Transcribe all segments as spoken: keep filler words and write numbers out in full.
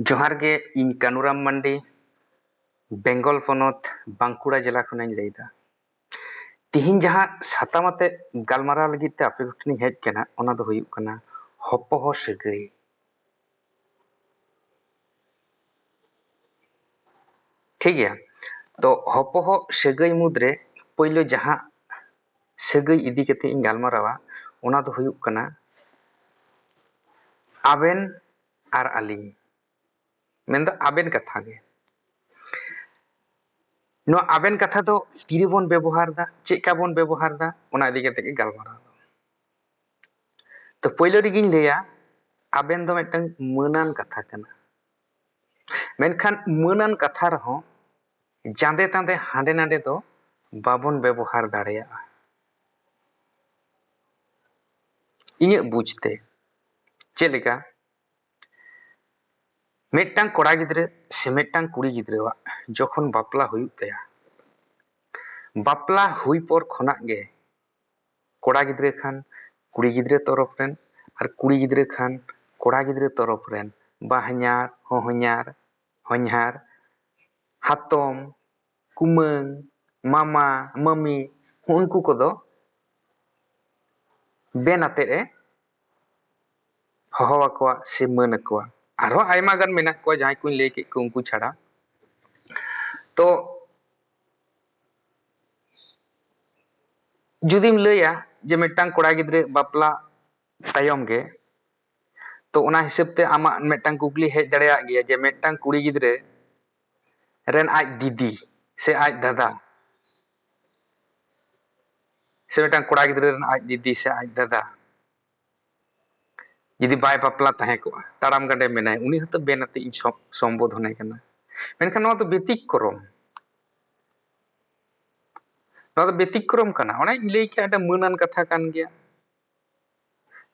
ᱡᱚᱦᱟᱨ ᱜᱮ, ᱤᱧ ᱠᱟᱱᱩᱨᱟᱢ ᱢᱟᱱᱰᱤ, ᱵᱮᱝᱜᱚᱞ ᱯᱚᱱᱚᱛ, ᱵᱟᱸᱠᱩᱲᱟ ᱡᱮᱞᱟ ᱠᱷᱚᱱᱤᱧ ᱞᱟᱹᱭᱫᱟ᱾ ᱛᱤᱦᱤᱧ ᱡᱟᱦᱟᱸ ᱥᱟᱛᱟᱢ ᱟᱛᱮ ᱜᱟᱞᱢᱟᱨᱟᱣ ᱞᱟᱹᱜᱤᱫ ᱛᱮ ᱟᱯᱮ ᱠᱚᱴᱷᱮᱱᱤᱧ ᱦᱮᱡ ᱠᱟᱱᱟ, ᱚᱱᱟ ᱫᱚ ᱦᱩᱭᱩᱜ ᱠᱟᱱᱟ ᱦᱚᱯᱚᱦᱚ ᱥᱟᱹᱜᱟᱹᱭ᱾ ᱴᱷᱤᱠ ᱜᱮᱭᱟ, ᱛᱚ ᱦᱚᱯᱚᱦᱚ ᱥᱟᱹᱜᱟᱹᱭ ᱢᱩᱫᱽᱨᱮ ᱯᱳᱭᱞᱳ ᱡᱟᱦᱟᱸ ᱥᱟᱹᱜᱟᱹᱭ ᱤᱫᱤ ᱠᱟᱛᱮ ᱤᱧ ᱜᱟᱞᱢᱟᱨᱟᱣᱟ, ᱚᱱᱟ ᱫᱚ ᱦᱩᱭᱩᱜ ᱠᱟᱱᱟ ᱟᱵᱮᱱ ᱟᱨ ᱟᱹᱞᱤᱧ᱾ ᱢᱮᱱᱫᱚ ᱟᱵᱮᱱ ᱠᱟᱛᱷᱟ ᱜᱮ᱾ ᱱᱚᱣᱟ ᱟᱵᱮᱱ ᱠᱟᱛᱷᱟ ᱫᱚ ᱛᱤᱨᱮᱵᱚᱱ ᱵᱮᱵᱚᱦᱟᱨ ᱫᱟ, ᱪᱮᱫ ᱠᱟ ᱵᱚᱱ ᱵᱮᱵᱚᱦᱟᱨ ᱫᱟ, ᱚᱱᱟ ᱤᱫᱤ ᱠᱟᱛᱮ ᱜᱮ ᱜᱟᱞᱢᱟᱨᱟᱣ ᱫᱚ᱾ ᱛᱚ ᱯᱳᱭᱞᱳ ᱨᱮᱜᱮᱧ ᱞᱟᱹᱭᱟ, ᱟᱵᱮᱱ ᱫᱚ ᱢᱤᱫᱴᱟᱝ ᱢᱟᱹᱱᱟᱱ ᱠᱟᱛᱷᱟ ᱠᱟᱱᱟ᱾ ᱢᱮᱱᱠᱷᱟᱱ ᱢᱟᱹᱱᱟᱱ ᱠᱟᱛᱷᱟ ᱨᱮᱦᱚᱸ ᱡᱟᱸᱫᱮ ᱛᱟᱸᱫᱮ ᱦᱟᱸᱰᱮ ᱱᱟᱰᱮ ᱫᱚ ᱵᱟᱵᱚᱱ ᱵᱮᱵᱚᱦᱟᱨ ᱫᱟᱲᱮᱭᱟᱜᱼᱟ᱾ ᱤᱧᱟᱹᱜ ᱵᱩᱡᱽ ᱛᱮ ᱪᱮᱫ ᱞᱮᱠᱟ, ᱢᱤᱫᱴᱟᱝ ᱠᱚᱲᱟ ᱜᱤᱫᱽᱨᱟᱹ ᱥᱮ ᱢᱤᱫᱴᱟᱝ ᱠᱩᱲᱤ ᱜᱤᱫᱽᱨᱟᱹᱣᱟᱜ ᱡᱚᱠᱷᱚᱱ ᱵᱟᱯᱞᱟ ᱦᱩᱭᱩᱜ ᱛᱟᱭᱟ, ᱵᱟᱯᱞᱟ ᱦᱩᱭ ᱯᱚᱨ ᱠᱷᱚᱱᱟᱜ ᱜᱮ ᱠᱚᱲᱟ ᱜᱤᱫᱽᱨᱟᱹ ᱠᱷᱟᱱ ᱠᱩᱲᱤ ᱜᱤᱫᱽᱨᱟᱹ ᱛᱚᱨᱚᱯ ᱨᱮᱱ ᱟᱨ ᱠᱩᱲᱤ ᱜᱤᱫᱽᱨᱟᱹ ᱠᱷᱟᱱ ᱠᱚᱲᱟ ᱜᱤᱫᱽᱨᱟᱹ ᱛᱚᱨᱚᱯ ᱨᱮᱱ ᱵᱟᱦᱧᱟᱨ, ᱦᱚᱧᱦᱟᱨ, ᱦᱚᱧᱦᱟᱨ, ᱦᱟᱛᱚᱢ, ᱠᱩᱢᱟᱹᱝ, ᱢᱟᱢᱟ, ᱢᱟᱹᱢᱤ, ᱩᱱᱠᱩ ᱠᱚᱫᱚ ᱵᱮᱱ ᱟᱛᱮᱫ ᱮ ᱦᱚᱦᱚ ᱟᱠᱚᱣᱟ ᱥᱮ ᱢᱟᱹᱱ ᱟᱠᱚᱣᱟ᱾ ᱟᱨᱦᱚᱸ ᱟᱭᱢᱟ ᱜᱟᱱ ᱢᱮᱱᱟᱜ ᱠᱚᱣᱟ, ᱡᱟᱦᱟᱸᱭ ᱠᱚᱧ ᱞᱟᱹᱭ ᱠᱮᱫ ᱠᱚ ᱩᱱᱠᱩ ᱪᱷᱟᱲᱟ᱾ ᱛᱚ ᱡᱩᱫᱤᱢ ᱞᱟᱹᱭᱟ ᱡᱮ ᱢᱤᱫᱴᱟᱝ ᱠᱚᱲᱟ ᱜᱤᱫᱽᱨᱟᱹ ᱵᱟᱯᱞᱟ ᱛᱟᱭᱚᱢ ᱜᱮ, ᱛᱚ ᱚᱱᱟ ᱦᱤᱥᱟᱹᱵ ᱛᱮ ᱟᱢᱟᱜ ᱢᱤᱫᱴᱟᱝ ᱠᱩᱠᱞᱤ ᱦᱮᱡ ᱫᱟᱲᱮᱭᱟᱜ ᱜᱮᱭᱟ ᱡᱮ ᱢᱤᱫᱴᱟᱝ ᱠᱩᱲᱤ ᱜᱤᱫᱽᱨᱟᱹ ᱨᱮᱱ ᱟᱡ ᱫᱤᱫᱤ ᱥᱮ ᱟᱡ ᱫᱟᱫᱟ ᱥᱮ ᱢᱤᱫᱴᱟᱝ ᱠᱚᱲᱟ ᱜᱤᱫᱽᱨᱟᱹ ᱨᱮᱱ ᱟᱡ ᱫᱤᱫᱤ ᱥᱮ ᱟᱡ ᱫᱟᱫᱟ ᱡᱩᱫᱤ ᱵᱟᱭ ᱵᱟᱯᱞᱟ ᱛᱟᱦᱮᱸ ᱠᱚᱜᱼᱟ, ᱛᱟᱲᱟᱢ ᱜᱟᱸᱰᱮ ᱢᱮᱱᱟᱭ, ᱩᱱᱤ ᱦᱚᱸᱛᱚ ᱵᱮᱱ ᱟᱛᱮ ᱤᱧ ᱥᱚ-, ᱥᱚᱢᱵᱳᱫᱷᱚᱱᱟᱭ ᱠᱟᱱᱟ᱾ ᱢᱮᱱᱠᱷᱟᱱ ᱱᱚᱣᱟ ᱫᱚ ᱵᱮᱛᱤᱠᱨᱚᱢ, ᱱᱚᱣᱟ ᱫᱚ ᱵᱮᱛᱤᱠᱨᱚᱢ ᱠᱟᱱᱟ᱾ ᱚᱱᱮᱧ ᱞᱟᱹᱭ ᱠᱮᱫ, ᱢᱤᱫᱴᱟᱝ ᱢᱟᱹᱱᱟᱱ ᱠᱟᱛᱷᱟ ᱠᱟᱱ ᱜᱮᱭᱟ᱾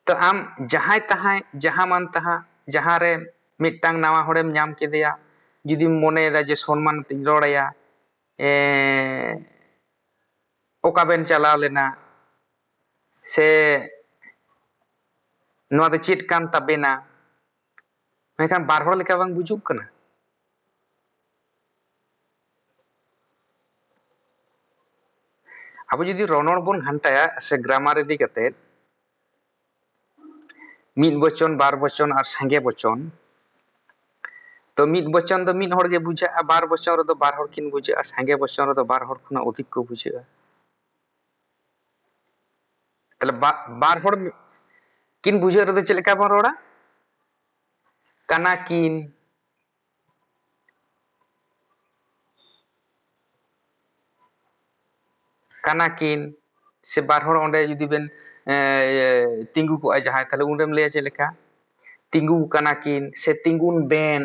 ᱛᱚ ᱟᱢ ᱡᱟᱦᱟᱸᱭ ᱛᱟᱦᱟᱸᱭ, ᱡᱟᱦᱟᱸ ᱢᱟᱱ ᱛᱟᱦᱟᱸ, ᱡᱟᱦᱟᱸ ᱨᱮ ᱢᱤᱫᱴᱟᱝ ᱱᱟᱣᱟ ᱦᱚᱲᱮᱢ ᱧᱟᱢ ᱠᱮᱫᱮᱭᱟ, ᱡᱩᱫᱤᱢ ᱢᱚᱱᱮᱭᱮᱫᱟ ᱡᱮ ᱥᱚᱱᱢᱟᱱ ᱟᱛᱮᱧ ᱨᱚᱲ ᱟᱭᱟ, ᱮ, ᱚᱠᱟ ᱵᱮᱱ ᱪᱟᱞᱟᱣ ᱞᱮᱱᱟ, ᱥᱮ ᱱᱚᱣᱟ ᱫᱚ ᱪᱮᱫ ᱠᱟᱱ ᱛᱟᱵᱮᱱᱟ, ᱢᱮᱱᱠᱷᱟᱱ ᱵᱟᱨ ᱦᱚᱲ ᱞᱮᱠᱟ ᱵᱟᱝ ᱵᱩᱡᱩᱜ ᱠᱟᱱᱟ? ᱟᱵᱚ ᱡᱩᱫᱤ ᱨᱚᱱᱚᱲ ᱵᱚᱱ ᱜᱷᱟᱱᱴᱟᱭᱟ ᱥᱮ ᱜᱨᱟᱢᱟᱨ ᱤᱫᱤ ᱠᱟᱛᱮ, ᱢᱤᱫ ᱵᱚᱪᱚᱱ, ᱵᱟᱨ ᱵᱚᱪᱚᱱ ᱟᱨ ᱥᱟᱸᱜᱮ ᱵᱚᱪᱚᱱ, ᱛᱚ ᱢᱤᱫ ᱵᱚᱪᱚᱱ ᱫᱚ ᱢᱤᱫ ᱦᱚᱲ ᱜᱮ ᱵᱩᱡᱷᱟᱹᱜᱼᱟ, ᱵᱟᱨ ᱵᱚᱪᱚᱱ ᱨᱮᱫᱚ ᱵᱟᱨ ᱦᱚᱲ ᱠᱤᱱ ᱵᱩᱡᱷᱟᱹᱜᱼᱟ, ᱥᱟᱸᱜᱮ ᱵᱚᱪᱚᱱ ᱨᱮᱫᱚ ᱵᱟᱨ ᱦᱚᱲ ᱠᱷᱚᱱᱟᱜ ᱚᱫᱷᱤᱠ ᱠᱚ ᱵᱩᱡᱷᱟᱹᱜᱼᱟ᱾ ᱛᱟᱦᱞᱮ ᱵᱟ-, ᱵᱟᱨ ᱦᱚᱲ ᱠᱤᱱ ᱵᱩᱡᱷᱟᱹᱜ ᱨᱮᱫᱚ ᱪᱮᱫ ᱞᱮᱠᱟ ᱵᱚᱱ ᱨᱚᱲᱟ? ᱠᱟᱱᱟ ᱠᱤᱱ, ᱠᱟᱱᱟ ᱠᱤᱱ, ᱥᱮ ᱵᱟᱨ ᱦᱚᱲ ᱚᱸᱰᱮ ᱡᱩᱫᱤ ᱵᱮᱱ, ᱮ, ᱛᱤᱸᱜᱩ ᱠᱚᱜᱼᱟ ᱡᱟᱦᱟᱸᱭ, ᱛᱟᱦᱞᱮ ᱩᱱᱨᱮᱢ ᱞᱟᱹᱭᱟ ᱪᱮᱫ ᱞᱮᱠᱟ? ᱛᱤᱸᱜᱩ ᱠᱟᱱᱟ ᱠᱤᱱ ᱥᱮ ᱛᱤᱸᱜᱩᱱ ᱵᱮᱱ᱾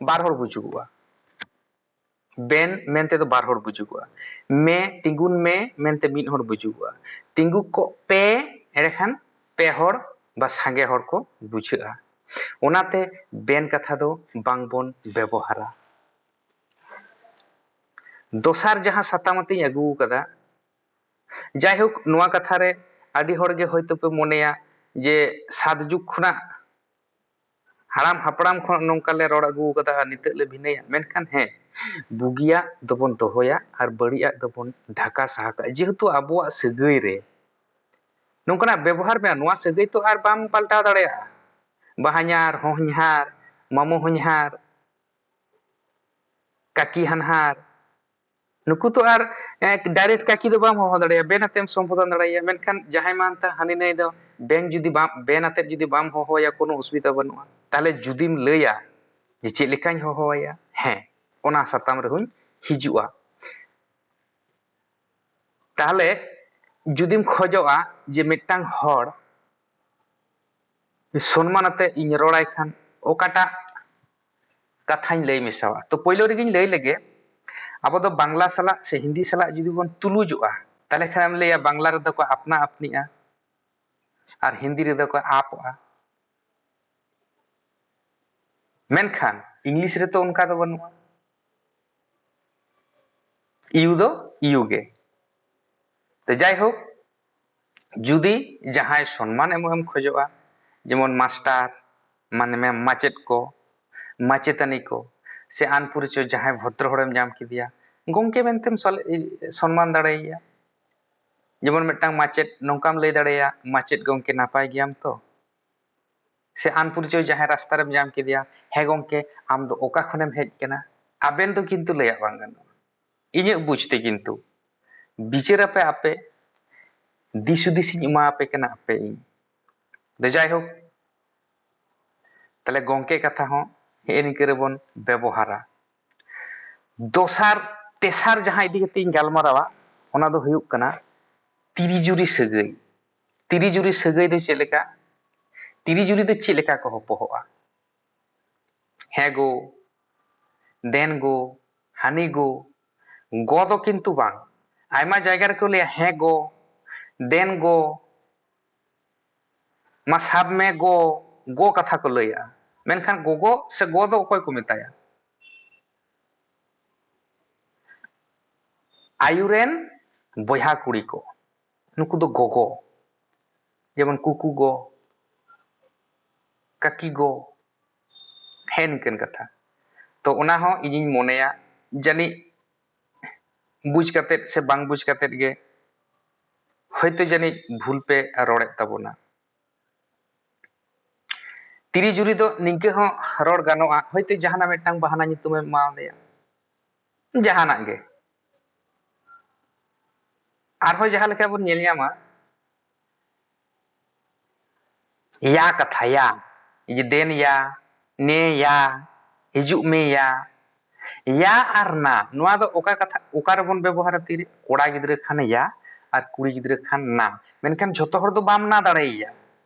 ᱵᱟᱨ ᱦᱚᱲ ᱵᱩᱡᱩᱜᱚᱜᱼᱟ᱾ ᱵᱮᱱ ᱢᱮᱱᱛᱮ ᱫᱚ ᱵᱟᱨ ᱦᱚᱲ ᱵᱩᱡᱩᱜᱚᱜᱼᱟ᱾ ᱢᱮ, ᱛᱤᱸᱜᱩᱱ ᱢᱮ ᱢᱮᱱᱛᱮ ᱢᱤᱫ ᱦᱚᱲ ᱵᱩᱡᱩᱜᱚᱜᱼᱟ᱾ ᱛᱤᱸᱜᱩ ᱠᱚᱜ ᱯᱮ, ᱮᱸᱰᱮᱠᱷᱟᱱ ᱯᱮ ᱦᱚᱲ ᱵᱟ ᱥᱟᱸᱜᱮ ᱦᱚᱲ ᱠᱚ ᱵᱩᱡᱷᱟᱹᱜᱼᱟ᱾ ᱚᱱᱟᱛᱮ ᱵᱮᱱ ᱠᱟᱛᱷᱟ ᱫᱚ ᱵᱟᱝᱵᱚᱱ ᱵᱮᱵᱚᱦᱟᱨᱟ᱾ ᱫᱚᱥᱟᱨ ᱡᱟᱦᱟᱸ ᱥᱟᱛᱟᱢ ᱟᱛᱮᱧ ᱟᱹᱜᱩ ᱟᱠᱟᱫᱟ, ᱡᱟᱭᱦᱳᱠ, ᱱᱚᱣᱟ ᱠᱟᱛᱷᱟ ᱨᱮ ᱟᱹᱰᱤ ᱦᱚᱲ ᱜᱮ ᱦᱚᱭᱛᱳ ᱯᱮ ᱢᱚᱱᱮᱭᱟ ᱡᱮ ᱥᱟᱛ ᱡᱩᱜᱽ ᱠᱷᱚᱱᱟᱜ, ᱦᱟᱲᱟᱢ ᱦᱟᱯᱲᱟᱢ ᱠᱷᱚᱱ ᱱᱚᱝᱠᱟ ᱞᱮ ᱨᱚᱲ ᱟᱹᱜᱩ ᱟᱠᱟᱫᱟ ᱟᱨ ᱱᱤᱛᱚᱜ ᱞᱮ ᱵᱷᱤᱱᱟᱹᱭᱟ᱾ ᱢᱮᱱᱠᱷᱟᱱ ᱦᱮᱸ, ᱵᱩᱜᱤᱭᱟᱜ ᱫᱚᱵᱚᱱ ᱫᱚᱦᱚᱭᱟ ᱟᱨ ᱵᱟᱹᱲᱤᱡᱟᱜ ᱫᱚᱵᱚᱱ ᱰᱷᱟᱠᱟ ᱥᱟᱦᱟ ᱠᱟᱜᱼᱟ᱾ ᱡᱮᱦᱮᱛᱩ ᱟᱵᱚᱣᱟᱜ ᱥᱟᱹᱜᱟᱹᱭ ᱨᱮ ᱱᱚᱝᱠᱟᱱᱟᱜ ᱵᱮᱵᱚᱦᱟᱨ ᱢᱮᱱᱟᱜᱼᱟ, ᱱᱚᱣᱟ ᱥᱟᱹᱜᱟᱹᱭ ᱛᱚ ᱟᱨ ᱵᱟᱢ ᱯᱟᱞᱴᱟᱣ ᱫᱟᱲᱮᱭᱟᱜᱼᱟ᱾ ᱵᱟᱦᱧᱟᱨ, ᱦᱚᱧᱦᱟᱨ, ᱢᱟᱢᱚ ᱦᱚᱧᱦᱟᱨ, ᱠᱟᱠᱤ ᱦᱟᱱᱦᱟᱨ, ᱱᱩᱠᱩ ᱛᱚ ᱟᱨ, ᱮ, direct ᱠᱟᱠᱤ ᱫᱚ ᱵᱟᱢ ᱦᱚᱦᱚ ᱫᱟᱲᱮᱭᱟᱭᱟ, ᱵᱮᱱ ᱟᱛᱮᱢ ᱥᱚᱢᱵᱳᱫᱷᱚᱱ ᱫᱟᱲᱮᱭᱟᱭᱟ᱾ ᱢᱮᱱᱠᱷᱟᱱ ᱡᱟᱦᱟᱸᱭ ᱢᱟᱱᱛᱷᱟ ᱦᱟᱹᱱᱤ ᱱᱟᱹᱭ ᱫᱚ ᱵᱮᱱ ᱡᱩᱫᱤ ᱵᱟᱢ, ᱵᱮᱱ ᱟᱛᱮᱫ ᱡᱩᱫᱤ ᱵᱟᱢ ᱦᱚᱦᱚᱣᱟᱭᱟ, ᱠᱳᱱᱳ ᱚᱥᱩᱵᱤᱫᱷᱟ ᱵᱟᱹᱱᱩᱜᱼᱟ᱾ ᱛᱟᱦᱞᱮ ᱡᱩᱫᱤᱢ ᱞᱟᱹᱭᱟ ᱡᱮ ᱪᱮᱫ ᱞᱮᱠᱟᱧ ᱦᱚᱦᱚᱣᱟᱭᱟ, ᱦᱮᱸ, ᱚᱱᱟ ᱥᱟᱛᱟᱢ ᱨᱮᱦᱚᱸᱧ ᱦᱤᱡᱩᱜᱼᱟ᱾ ᱛᱟᱦᱞᱮ ᱡᱩᱫᱤᱢ ᱠᱷᱚᱡᱚᱜᱼᱟ ᱡᱮ ᱢᱤᱫᱴᱟᱝ ᱦᱚᱲ ᱥᱚᱱᱢᱟᱱ ᱟᱛᱮ ᱤᱧ ᱨᱚᱲᱟᱭ ᱠᱷᱟᱱ ᱚᱠᱟᱴᱟᱜ ᱠᱟᱛᱷᱟᱧ ᱞᱟᱹᱭ ᱢᱮᱥᱟᱣᱟ? ᱛᱚ, ᱯᱳᱭᱞᱳ ᱨᱮᱜᱮᱧ ᱞᱟᱹᱭ ᱞᱮᱜᱮ, ᱟᱵᱚ ᱫᱚ ᱵᱟᱝᱞᱟ ᱥᱟᱞᱟᱜ ᱥᱮ ᱦᱤᱱᱫᱤ ᱥᱟᱞᱟᱜ ᱡᱩᱫᱤ ᱵᱚᱱ ᱛᱩᱞᱩᱡᱚᱜᱼᱟ, ᱛᱟᱦᱞᱮ ᱠᱷᱟᱱ ᱮᱢ ᱞᱟᱹᱭᱟ ᱵᱟᱝᱞᱟ ᱨᱮᱫᱚ ᱠᱚ ᱟᱯᱱᱟ ᱟᱯᱱᱤᱜᱼᱟ ᱟᱨ ᱦᱤᱱᱫᱤ ᱨᱮᱫᱚ ᱠᱚ ᱟᱯᱚᱜᱼᱟ᱾ ᱢᱮᱱᱠᱷᱟᱱ ᱤᱝᱞᱤᱥ ᱨᱮᱛᱚ ᱚᱱᱠᱟ ᱫᱚ ᱵᱟᱹᱱᱩᱜᱼᱟ, ᱤᱭᱩ ᱫᱚ ᱤᱭᱩ ᱜᱮ᱾ ᱛᱚ, ᱡᱟᱭᱦᱳᱠ, ᱡᱩᱫᱤ ᱡᱟᱦᱟᱸᱭ ᱥᱚᱱᱢᱟᱱ ᱮᱢᱚᱜ ᱮᱢ ᱠᱷᱚᱡᱚᱜᱼᱟ, ᱡᱮᱢᱚᱱ ᱢᱟᱥᱴᱟᱨ, ᱢᱟᱱᱮ ᱢᱟᱪᱮᱫ ᱠᱚ, ᱢᱟᱪᱮᱛᱟᱹᱱᱤ ᱠᱚ, ᱥᱮ ᱟᱱ ᱯᱚᱨᱤᱪᱚᱭ ᱡᱟᱦᱟᱸᱭ ᱵᱷᱚᱫᱨᱚ ᱦᱚᱲᱮᱢ ᱧᱟᱢ ᱠᱮᱫᱮᱭᱟ, ᱜᱚᱢᱠᱮ ᱢᱮᱱᱛᱮᱢ ᱥᱚᱞ-, ᱥᱚᱱᱢᱟᱱ ᱫᱟᱲᱮᱭᱟᱭᱟ᱾ ᱡᱮᱢᱚᱱ ᱢᱤᱫᱴᱟᱝ ᱢᱟᱪᱮᱫ ᱱᱚᱝᱠᱟᱢ ᱞᱟᱹᱭ ᱫᱟᱲᱮᱭᱟᱭᱟ, "ᱢᱟᱪᱮᱫ ᱜᱚᱢᱠᱮ, ᱱᱟᱯᱟᱭ ᱜᱮᱭᱟᱢ ᱛᱚ?" ᱥᱮ ᱟᱱ ᱯᱚᱨᱤᱪᱚᱭ ᱡᱟᱦᱟᱸᱭ ᱨᱟᱥᱛᱟ ᱨᱮᱢ ᱧᱟᱢ ᱠᱮᱫᱮᱭᱟ, "ᱦᱮᱸ ᱜᱚᱢᱠᱮ, ᱟᱢ ᱫᱚ ᱚᱠᱟ ᱠᱷᱚᱱᱮᱢ ᱦᱮᱡ ᱠᱟᱱᱟ?" ᱟᱵᱮᱱ ᱫᱚ ᱠᱤᱱᱛᱩ ᱞᱟᱹᱭᱟᱜ ᱵᱟᱝ ᱜᱟᱱᱚᱜᱼᱟ᱾ ᱤᱧᱟᱹᱜ ᱵᱩᱡᱽ ᱛᱮ ᱠᱤᱱᱛᱩ ᱵᱤᱪᱟᱹᱨ ᱟᱯᱮ ᱟᱯᱮ, ᱫᱤᱥ ᱦᱩᱫᱤᱥ ᱤᱧ ᱮᱢᱟ ᱟᱯᱮ ᱠᱟᱱᱟ ᱟᱯᱮ ᱤᱧ᱾ ᱫᱚ ᱡᱟᱭᱦᱳᱠ, ᱛᱟᱦᱞᱮ ᱜᱚᱢᱠᱮ ᱠᱟᱛᱷᱟ ᱦᱚᱸ ᱦᱮᱸ ᱱᱤᱝᱠᱟᱹ ᱨᱮᱵᱚᱱ ᱵᱮᱵᱚᱦᱟᱨᱟ᱾ ᱫᱚᱥᱟᱨ, ᱛᱮᱥᱟᱨ ᱡᱟᱦᱟᱸ ᱤᱫᱤ ᱠᱟᱛᱮ ᱤᱧ ᱜᱟᱞᱢᱟᱨᱟᱣᱟ, ᱚᱱᱟ ᱫᱚ ᱦᱩᱭᱩᱜ ᱠᱟᱱᱟ ᱛᱤᱨᱤ ᱡᱩᱨᱤ ᱥᱟᱹᱜᱟᱹᱭ᱾ ᱛᱤᱨᱤ ᱡᱩᱨᱤ ᱥᱟᱹᱜᱟᱹᱭ ᱫᱚ ᱪᱮᱫ ᱞᱮᱠᱟ? ᱛᱤᱨᱤ ᱡᱩᱨᱤ ᱫᱚ ᱪᱮᱫ ᱞᱮᱠᱟ ᱠᱚ ᱦᱚᱯᱚᱦᱚᱜᱼᱟ? ᱦᱮᱸ ᱜᱳ, ᱫᱮᱱ ᱜᱳ, ᱦᱟᱹᱱᱤ ᱜᱳ᱾ ᱜᱚ ᱫᱚ ᱠᱤᱱᱛᱩ ᱵᱟᱝ᱾ ᱟᱭᱢᱟ ᱡᱟᱭᱜᱟ ᱨᱮᱠᱚ ᱞᱟᱹᱭᱟ ᱦᱮᱸ ᱜᱚ, ᱫᱮᱱ ᱜᱚ, ᱢᱟ ᱥᱟᱵ ᱢᱮ ᱜᱚ, ᱜᱚ ᱠᱟᱛᱷᱟ ᱠᱚ ᱞᱟᱹᱭᱟ᱾ ᱢᱮᱱᱠᱷᱟᱱ ᱜᱚᱜᱚ ᱥᱮ ᱜᱚ ᱫᱚ ᱚᱠᱚᱭ ᱠᱚ ᱢᱮᱛᱟᱭᱟ? ᱟᱭᱩ ᱨᱮᱱ ᱵᱚᱭᱦᱟ ᱠᱩᱲᱤ ᱠᱚ, ᱱᱩᱠᱩ ᱫᱚ ᱜᱚᱜᱚ᱾ ᱡᱮᱢᱚᱱ ᱠᱩᱠᱩ ᱜᱚ, ᱠᱟᱹᱠᱤ ᱜᱚ, ᱦᱮᱸ ᱱᱤᱝᱠᱟᱹᱱ ᱠᱟᱛᱷᱟ᱾ ᱛᱚ ᱚᱱᱟ ᱦᱚᱸ ᱤᱧᱤᱧ ᱢᱚᱱᱮᱭᱟ ᱡᱟᱹᱱᱤᱡ ᱵᱩᱡᱽ ᱠᱟᱛᱮᱫ ᱥᱮ ᱵᱟᱝ ᱵᱩᱡᱽ ᱠᱟᱛᱮᱫ ᱜᱮ ᱦᱚᱭᱛᱳ ᱡᱟᱹᱱᱤᱡ ᱵᱷᱩᱞ ᱯᱮ ᱨᱚᱲᱮᱫ ᱛᱟᱵᱚᱱᱟ᱾ ᱛᱤᱨᱤ ᱡᱩᱨᱤ ᱫᱚ ᱱᱤᱝᱠᱟᱹ ᱦᱚᱸ ᱨᱚᱲ ᱜᱟᱱᱚᱜᱼᱟ, ᱦᱚᱭᱛᱳ ᱡᱟᱦᱟᱱᱟᱜ ᱢᱤᱫᱴᱟᱝ ᱵᱟᱦᱟᱱᱟ ᱧᱩᱛᱩᱢᱮᱢ ᱮᱢᱟᱣᱟᱫᱮᱭᱟ, ᱡᱟᱦᱟᱱᱟᱜ ᱜᱮ᱾ ᱟᱨᱦᱚᱸ ᱡᱟᱦᱟᱸ ᱞᱮᱠᱟ ᱵᱚᱱ ᱧᱮᱞ ᱧᱟᱢᱟ, ᱭᱟ ᱠᱟᱛᱷᱟ, ᱭᱟ, ᱡᱮ ᱫᱮᱱ ᱭᱟ, ᱱᱮ ᱭᱟ, ᱦᱤᱡᱩᱜ ᱢᱮ ᱭᱟ᱾ ᱭᱟ ᱟᱨ ᱱᱟ, ᱱᱚᱣᱟ ᱫᱚ ᱚᱠᱟ ᱠᱟᱛᱷᱟ, ᱚᱠᱟ ᱨᱮᱵᱚᱱ ᱵᱮᱵᱚᱦᱟᱨᱟ ᱛᱤᱨᱮ? ᱠᱚᱲᱟ ᱜᱤᱫᱽᱨᱟᱹ ᱠᱷᱟᱱ ᱭᱟ ᱟᱨ ᱠᱩᱲᱤ ᱜᱤᱫᱽᱨᱟᱹ ᱠᱷᱟᱱ ᱱᱟ᱾ ᱢᱮᱱᱠᱷᱟᱱ ᱡᱷᱚᱛᱚ ᱦᱚᱲ ᱫᱚ ᱵᱟᱢ ᱱᱟ ᱫᱟᱲᱮᱭᱟᱭᱟ᱾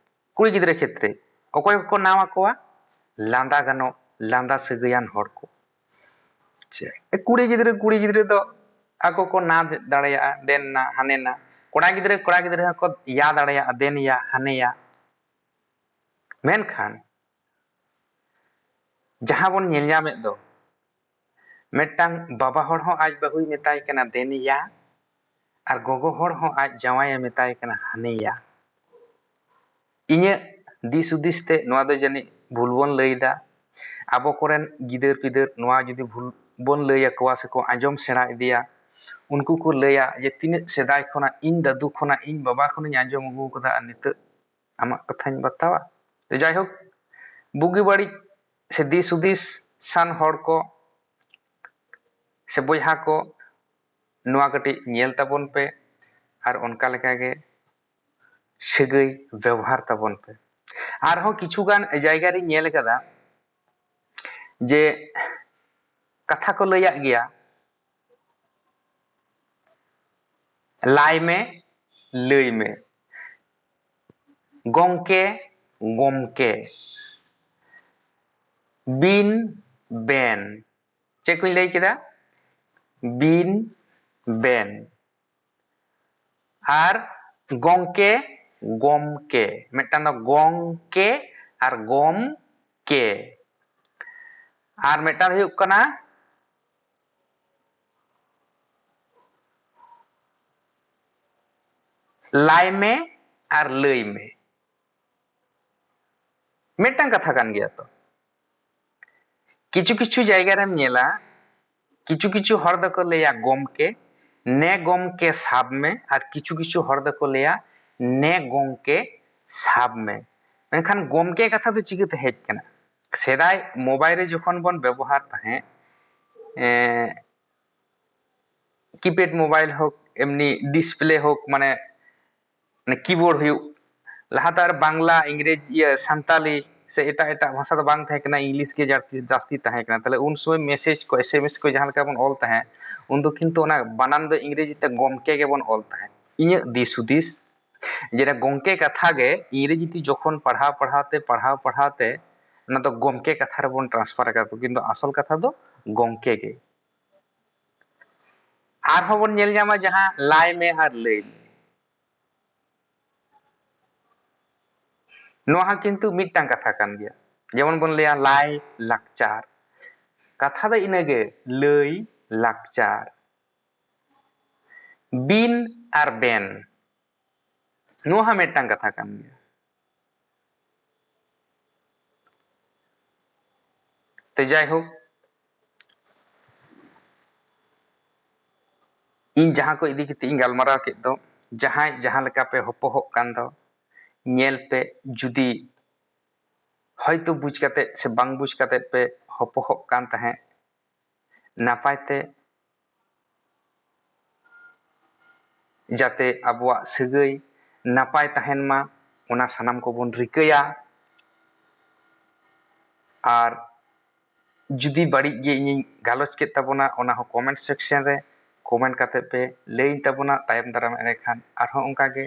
ᱠᱩᱲᱤ ᱜᱤᱫᱽᱨᱟᱹ ᱠᱷᱮᱛᱨᱮ ᱚᱠᱚᱭ ᱠᱚᱠᱚ ᱱᱟᱣ ᱟᱠᱚᱣᱟ? ᱞᱟᱸᱫᱟ ᱜᱟᱱᱚᱜ, ᱞᱟᱸᱫᱟ ᱥᱟᱹᱜᱟᱹᱭᱟᱱ ᱦᱚᱲ ᱠᱚ᱾ ᱪᱮᱫ? ᱠᱩᱲᱤ ᱜᱤᱫᱽᱨᱟᱹ, ᱠᱩᱲᱤ ᱜᱤᱫᱽᱨᱟᱹ ᱫᱚ ᱟᱠᱚ ᱠᱚ ᱱᱟ ᱫᱟᱲᱮᱭᱟᱜᱼᱟ, ᱫᱮᱱ ᱱᱟ, ᱦᱟᱱᱮ ᱱᱟ᱾ ᱠᱚᱲᱟ ᱜᱤᱫᱽᱨᱟᱹ, ᱠᱚᱲᱟ ᱜᱤᱫᱽᱨᱟᱹ ᱦᱚᱸᱠᱚ ᱭᱟ ᱫᱟᱲᱮᱭᱟᱜᱼᱟ, ᱫᱮᱱ ᱭᱟ, ᱦᱟᱱᱮ ᱭᱟ᱾ ᱢᱮᱱᱠᱷᱟᱱ ᱡᱟᱦᱟᱸ ᱵᱚᱱ ᱧᱮᱞ ᱧᱟᱢᱮᱫ ᱫᱚ, ᱢᱤᱫᱴᱟᱝ ᱵᱟᱵᱟ ᱦᱚᱲ ᱦᱚᱸ ᱟᱡ ᱵᱟᱹᱦᱩᱭ ᱢᱮᱛᱟᱭ ᱠᱟᱱᱟ, "ᱫᱮᱱ ᱭᱟ", ᱟᱨ ᱜᱚᱜᱚ ᱦᱚᱲ ᱦᱚᱸ ᱟᱡ ᱡᱟᱶᱟᱭᱮ ᱢᱮᱛᱟᱭ ᱠᱟᱱᱟ ᱦᱟᱱᱮᱭᱟ᱾ ᱤᱧᱟᱹᱜ ᱫᱤᱥ ᱦᱩᱫᱤᱥ ᱛᱮ ᱱᱚᱣᱟ ᱫᱚ ᱡᱟᱹᱱᱤᱡ ᱵᱷᱩᱞ ᱵᱚᱱ ᱞᱟᱹᱭ ᱮᱫᱟ᱾ ᱟᱵᱚ ᱠᱚᱨᱮᱱ ᱜᱤᱫᱟᱹᱨ ᱯᱤᱫᱟᱹᱨ ᱱᱚᱣᱟ ᱡᱩᱫᱤ ᱵᱷᱩᱞ ᱵᱚᱱ ᱞᱟᱹᱭ ᱟᱠᱚᱣᱟ ᱥᱮᱠᱚ ᱟᱸᱡᱚᱢ ᱥᱮᱬᱟ ᱤᱫᱤᱭᱟ, ᱩᱱᱠᱩ ᱠᱚ ᱞᱟᱹᱭᱟ ᱡᱮ, "ᱛᱤᱱᱟᱹᱜ ᱥᱮᱫᱟᱭ ᱠᱷᱚᱱᱟᱜ, ᱤᱧ ᱫᱟᱫᱩ ᱠᱷᱚᱱᱟᱜ, ᱤᱧ ᱵᱟᱵᱟ ᱠᱷᱚᱱᱤᱧ ᱟᱸᱡᱚᱢ ᱟᱹᱜᱩ ᱟᱠᱟᱫᱟ, ᱟᱨ ᱱᱤᱛᱚᱜ ᱟᱢᱟᱜ ᱠᱟᱛᱷᱟᱧ ᱵᱟᱛᱟᱣᱟ?" ᱛᱚ, ᱡᱟᱭᱦᱳᱠ, ᱵᱩᱜᱤ ᱵᱟᱹᱲᱤᱡ ᱥᱮ ᱫᱤᱥ ᱦᱩᱫᱤᱥ ᱥᱟᱱ ᱦᱚᱲ ᱠᱚ ᱥᱮ ᱵᱚᱭᱦᱟ ᱠᱚ, ᱱᱚᱣᱟ ᱠᱟᱹᱴᱤᱡ ᱧᱮᱞ ᱛᱟᱵᱚᱱ ᱯᱮ ᱟᱨ ᱚᱱᱠᱟ ᱞᱮᱠᱟᱜᱮ ᱥᱟᱹᱜᱟᱹᱭ ᱵᱮᱵᱚᱦᱟᱨ ᱛᱟᱵᱚᱱ ᱯᱮ᱾ ᱟᱨᱦᱚᱸ ᱠᱤᱪᱷᱩ ᱜᱟᱱ ᱡᱟᱭᱜᱟ ᱨᱤᱧ ᱧᱮᱞ ᱠᱟᱫᱟ ᱡᱮ ᱠᱟᱛᱷᱟ ᱠᱚ ᱞᱟᱹᱭᱟᱜ ᱜᱮᱭᱟ, "ᱞᱟᱭ ᱢᱮ, ᱞᱟᱹᱭ ᱢᱮ, ᱜᱚᱢᱠᱮ, ᱜᱚᱢᱠᱮ, ᱵᱤᱱ, ᱵᱮᱱ", ᱪᱮᱫ ᱠᱚᱧ ᱞᱟᱹᱭ ᱠᱮᱫᱟ? ᱵᱤᱱ, ᱵᱮᱱ᱾ ᱟᱨ ᱜᱚᱝᱠᱮ, ᱜᱚᱢᱠᱮ, ᱢᱤᱫᱴᱟᱝ ᱫᱚ ᱜᱚᱝᱠᱮ ᱟᱨ ᱜᱚᱢᱠᱮ᱾ ᱟᱨ ᱢᱤᱫᱴᱟᱝ ᱫᱚ ᱦᱩᱭᱩᱜ ᱠᱟᱱᱟ ᱞᱟᱭ ᱢᱮ ᱟᱨ ᱞᱟᱹᱭ ᱢᱮ᱾ ᱢᱤᱫᱴᱟᱝ ᱠᱟᱛᱷᱟ ᱠᱟᱱ ᱜᱮᱭᱟ ᱛᱚ᱾ ᱠᱤᱪᱷᱩ ᱠᱤᱪᱷᱩ ᱡᱟᱭᱜᱟ ᱨᱮᱢ ᱧᱮᱞᱟ, ᱠᱤᱪᱷᱩ ᱠᱤᱪᱷᱩ ᱦᱚᱲ ᱫᱚᱠᱚ ᱞᱟᱹᱭᱟ ᱜᱚᱢᱠᱮ, ᱱᱮ ᱜᱚᱢᱠᱮ ᱥᱟᱵ ᱢᱮ, ᱟᱨ ᱠᱤᱪᱷᱩ ᱠᱤᱪᱷᱩ ᱦᱚᱲ ᱫᱚᱠᱚ ᱞᱟᱹᱭᱟ ᱱᱮ ᱜᱚᱢᱠᱮ ᱥᱟᱵ ᱢᱮ᱾ ᱢᱮᱱᱠᱷᱟᱱ ᱜᱚᱢᱠᱮ ᱠᱟᱛᱷᱟ ᱫᱚ ᱪᱤᱠᱟᱹᱛᱮ ᱦᱮᱡ ᱠᱟᱱᱟ? ᱥᱮᱫᱟᱭ ᱢᱳᱵᱟᱭᱤᱞ ᱨᱮ ᱡᱚᱠᱷᱚᱱ ᱵᱚᱱ ᱵᱮᱵᱚᱦᱟᱨ ᱛᱟᱦᱮᱸᱫ, ᱮᱸ, ᱠᱤᱯᱮᱰ ᱢᱳᱵᱟᱭᱤᱞ ᱦᱳᱠ, ᱮᱢᱱᱤ ᱰᱤᱥᱯᱞᱮ ᱦᱳᱠ, ᱢᱟᱱᱮ, ᱢᱟᱱᱮ ᱠᱤᱵᱳᱨᱰ ᱦᱩᱭᱩᱜ, ᱞᱟᱦᱟ ᱫᱚ ᱟᱨ ᱵᱟᱝᱞᱟ, ᱤᱝᱨᱮᱡᱤ, ᱤᱭᱟᱹ, ᱥᱟᱱᱛᱟᱞᱤ ᱥᱮ ᱮᱴᱟᱜ ᱮᱴᱟᱜ ᱵᱷᱟᱥᱟ ᱫᱚ ᱵᱟᱝ ᱛᱟᱦᱮᱸ ᱠᱟᱱᱟ, ᱤᱝᱞᱤᱥ ᱜᱮ ᱡᱟᱹᱥᱛᱤ, ᱡᱟᱹᱥᱛᱤ ᱛᱟᱦᱮᱸ ᱠᱟᱱᱟ᱾ ᱛᱟᱦᱞᱮ ᱩᱱ ᱥᱚᱢᱚᱭ ᱢᱮᱥᱮᱡᱽ ᱠᱚ, ᱮᱥ ᱮᱢ ᱮᱥ ᱠᱚ ᱡᱟᱦᱟᱸ ᱞᱮᱠᱟ ᱵᱚᱱ ᱚᱞ ᱛᱟᱦᱮᱸᱫ, ᱩᱱ ᱫᱚ ᱠᱤᱱᱛᱩ ᱚᱱᱟ ᱵᱟᱱᱟᱢ ᱫᱚ ᱤᱝᱨᱮᱡᱤ ᱛᱮ ᱜᱚᱢᱠᱮ ᱜᱮᱵᱚᱱ ᱚᱞ ᱛᱟᱦᱮᱸᱫ᱾ ᱤᱧᱟᱹᱜ ᱫᱤᱥ ᱦᱩᱫᱤᱥ ᱡᱮ ᱚᱱᱟ ᱜᱚᱢᱠᱮ ᱠᱟᱛᱷᱟ ᱜᱮ ᱤᱝᱨᱮᱡᱤ ᱛᱮ ᱡᱚᱠᱷᱚᱱ ᱯᱟᱲᱦᱟᱣ ᱯᱟᱲᱦᱟᱣ ᱛᱮ, ᱯᱟᱲᱦᱟᱣ ᱯᱟᱲᱦᱟᱣ ᱛᱮ ᱚᱱᱟ ᱫᱚ ᱜᱚᱢᱠᱮ ᱠᱟᱛᱷᱟ ᱨᱮᱵᱚᱱ ᱴᱨᱟᱱᱥᱯᱷᱟᱨ ᱟᱠᱟᱫᱟ, ᱠᱤᱱᱛᱩ ᱟᱥᱚᱞ ᱠᱟᱛᱷᱟ ᱫᱚ ᱜᱚᱢᱠᱮ ᱜᱮ᱾ ᱟᱨᱦᱚᱸ ᱵᱚᱱ ᱧᱮᱞ ᱧᱟᱢᱟ ᱡᱟᱦᱟᱸ ᱞᱟᱭ ᱢᱮ ᱟᱨ ᱞᱟᱹᱭ ᱢᱮ᱾ ᱱᱚᱣᱟ ᱦᱚᱸ ᱠᱤᱱᱛᱩ ᱢᱤᱫᱴᱟᱝ ᱠᱟᱛᱷᱟ ᱠᱟᱱ ᱜᱮᱭᱟ᱾ ᱡᱮᱢᱚᱱ ᱵᱚᱱ ᱞᱟᱹᱭᱟ ᱞᱟᱭ ᱞᱟᱠᱪᱟᱨ, ᱠᱟᱛᱷᱟ ᱫᱚ ᱤᱱᱟᱹᱜᱮ, ᱞᱟᱹᱭ ᱞᱟᱠᱪᱟᱨ᱾ ᱵᱤᱱ ᱟᱨ ᱵᱮᱱ, ᱱᱚᱣᱟ ᱦᱚᱸ ᱢᱤᱫᱴᱟᱝ ᱠᱟᱛᱷᱟ ᱠᱟᱱ ᱜᱮᱭᱟ᱾ ᱛᱮ ᱡᱟᱭᱦᱳᱠ, ᱤᱧ ᱡᱟᱦᱟᱸ ᱠᱚ ᱤᱫᱤ ᱠᱟᱛᱮ ᱤᱧ ᱜᱟᱞᱢᱟᱨᱟᱣ ᱠᱮᱫ ᱫᱚ, ᱡᱟᱦᱟᱸᱭ ᱡᱟᱦᱟᱸ ᱞᱮᱠᱟ ᱯᱮ ᱦᱚᱯᱚᱦᱚᱜ ᱠᱟᱱ ᱫᱚ, ᱧᱮᱞ ᱯᱮ, ᱡᱩᱫᱤ ᱦᱚᱭᱛᱳ ᱵᱩᱡᱽ ᱠᱟᱛᱮ ᱥᱮ ᱵᱟᱝ ᱵᱩᱡᱽ ᱠᱟᱛᱮ ᱯᱮ ᱦᱚᱯᱚᱦᱚᱜ ᱠᱟᱱ ᱛᱟᱦᱮᱸᱫ, ᱱᱟᱯᱟᱭ ᱛᱮ ᱡᱟᱛᱮ ᱟᱵᱚᱣᱟᱜ ᱥᱟᱹᱜᱟᱹᱭ ᱱᱟᱯᱟᱭ ᱛᱟᱦᱮᱱ ᱢᱟ, ᱚᱱᱟ ᱥᱟᱱᱟᱢ ᱠᱚᱵᱚᱱ ᱨᱤᱠᱟᱹᱭᱟ᱾ ᱟᱨ ᱡᱩᱫᱤ ᱵᱟᱹᱲᱤᱡ ᱜᱮ ᱤᱧᱤᱧ ᱜᱟᱞᱚᱪ ᱠᱮᱫ ᱛᱟᱵᱚᱱᱟ, ᱚᱱᱟ ᱦᱚᱸ comment section ᱨᱮ comment ᱠᱟᱛᱮ ᱯᱮ ᱞᱟᱹᱭᱟᱹᱧ ᱛᱟᱵᱚᱱᱟ᱾ ᱛᱟᱭᱚᱢ ᱫᱟᱨᱟᱢ ᱮᱸᱰᱮᱠᱷᱟᱱ ᱟᱨᱦᱚᱸ ᱚᱱᱠᱟ ᱜᱮ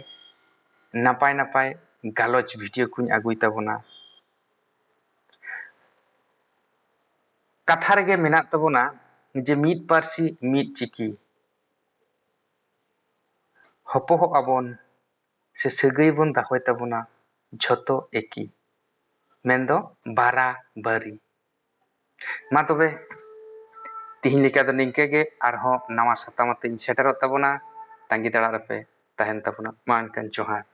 ᱱᱟᱯᱟᱭ ᱱᱟᱯᱟᱭ ᱜᱟᱞᱚᱪ video ᱠᱚᱧ ᱟᱹᱜᱩᱭ ᱛᱟᱵᱚᱱᱟ᱾ ᱠᱟᱛᱷᱟ ᱨᱮᱜᱮ ᱢᱮᱱᱟᱜ ᱛᱟᱵᱚᱱᱟ ᱡᱮ ᱢᱤᱫ ᱯᱟᱹᱨᱥᱤ ᱢᱤᱫ ᱪᱤᱠᱤ, ᱦᱚᱯᱚᱦᱚᱜ ᱟᱵᱚᱱ ᱥᱮ ᱥᱟᱹᱜᱟᱹᱭ ᱵᱚᱱ ᱫᱚᱦᱚᱭ ᱛᱟᱵᱚᱱᱟ ᱡᱷᱚᱛᱚ ᱮᱠᱤ, ᱢᱮᱱᱫᱚ ᱵᱟᱨᱟᱵᱟᱹᱨᱤ᱾ ᱢᱟ ᱛᱚᱵᱮ ᱛᱤᱦᱤᱧ ᱞᱮᱠᱟ ᱫᱚ ᱱᱤᱝᱠᱟᱹ ᱜᱮ, ᱟᱨᱦᱚᱸ ᱱᱟᱣᱟ ᱥᱟᱛᱟᱢ ᱟᱛᱮ ᱤᱧ ᱥᱮᱴᱮᱨᱚᱜ ᱛᱟᱵᱚᱱᱟ᱾ ᱛᱟᱺᱜᱤ ᱛᱟᱲᱟᱜ ᱨᱮᱯᱮ ᱛᱟᱦᱮᱱ ᱛᱟᱵᱚᱱᱟ᱾ ᱢᱟ ᱮᱱᱠᱷᱟᱱ ᱡᱚᱦᱟᱨ᱾